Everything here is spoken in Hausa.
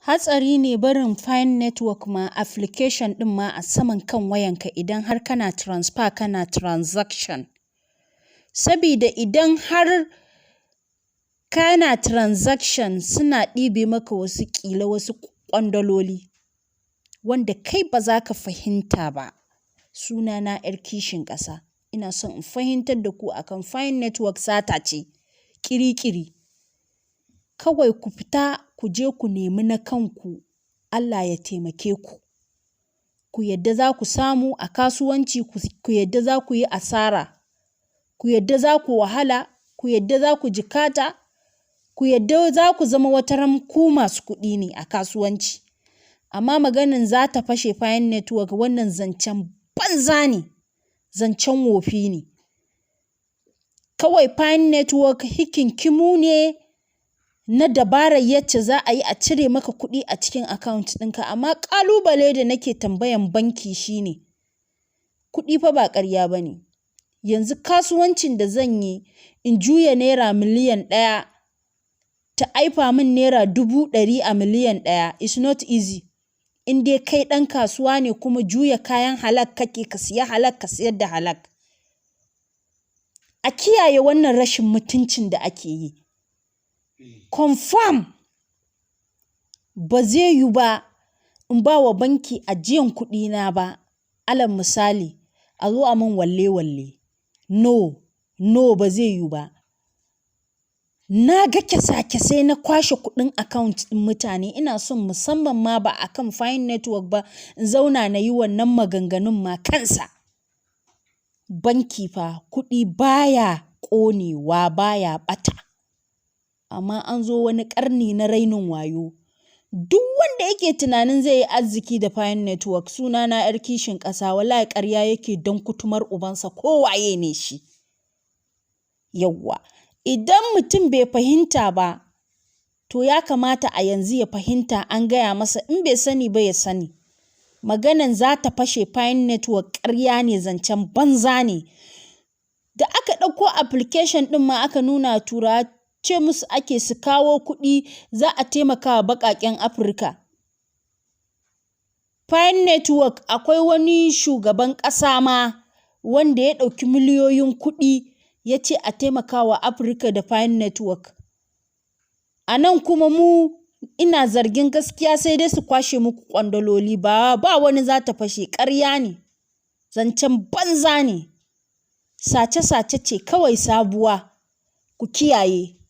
Hatsari ne barin Pi Network ma application ɗin ma a saman kan wayanka idan har kana transfer, kana transaction. Sabida idan har kana transaction, suna ɗibe maka wasu ƙila wasu ƙwandaloli wanda kai ba za ka fahimta ba. Sunana 'Yar Kishin Ƙasa. Ina son in fahimtar da ku akan Pi Network sata ce ƙiri-ƙiri. Kawai ku fita ku je ku nemi na kanku, Allah ya taimake ku. Ku yadda za ku samu a kasuwanci, ku yadda za ku yi asara, ku yadda za ku wahala, ku yadda za ku jikata, ku yadda za ku zama wataran ku masu kuɗi ne a kasuwanci. Amma maganin za ta fashe Pi Network, wannan zancen banza ne, zancen wofi ne. Kawai Pi Network hikinkimu ne na dabarar yacce za a yi a cire maka kuɗi a cikin account ɗinka. Amma ƙalubale da nake tambayan banki shine, kuɗi fa ba ƙarya ba ne. Yanzu kasuwancin da zan yi in juya ₦1 miliyan ta haifa min ₦100,000 a miliyan 1 is not easy. In dai kai ɗan kasuwa ne kuma juya kayan halak kake, ka siya halak, ka siyar da halak. A kiyaye wannan rashin mutuncin da ake yi. Confirm ba zai yiwu ba in ba wa banki ajiyan kuɗina ba. Alal misali, a zo a min walle-walle. No, no, ba zai yiwu ba. Na ga kyasa-kyasai na kwashe kuɗin account ɗin mutane. Ina son musamman ma ba a kan Pi Network ba in zauna na yi wannan maganganun ma kansa. Banki fa kuɗi baya ƙonewa, baya ɓata. Amma an zo wani ƙarni na rainin wayo. Duk wanda yake tunanin zai yi arziki da Pi Network, sunana 'Yar Kishin Ƙasa, wallahi ƙarya yake don kutumar ubansa, ko waye ne shi. Yauwa. Idan mutum bai fahimta ba, to ya kamata a yanzu ya fahimta, an gaya masa, in bai sani ba ya sani. Maganan za ta fashe Pi Network ƙarya ne, zancen banza ne. Da aka ɗauko application ɗin ma aka nuna Turawa, ce musu ake su kawo kuɗi za a taimaka wa baƙaƙen Afirka. Pi Network, akwai wani shugaban ƙasa ma wanda ya ɗauki miliyoyin kuɗi ya ce a taimaka wa Afirka da Pi Network. A nan kuma mu ina zargin gaskiya sai dai su kwashe muku ƙwandaloli, ba ba wani za ta fashe, ƙarya ne, zancen banza ne. Sace-sace ce kawai sabuwa, ku kiyaye.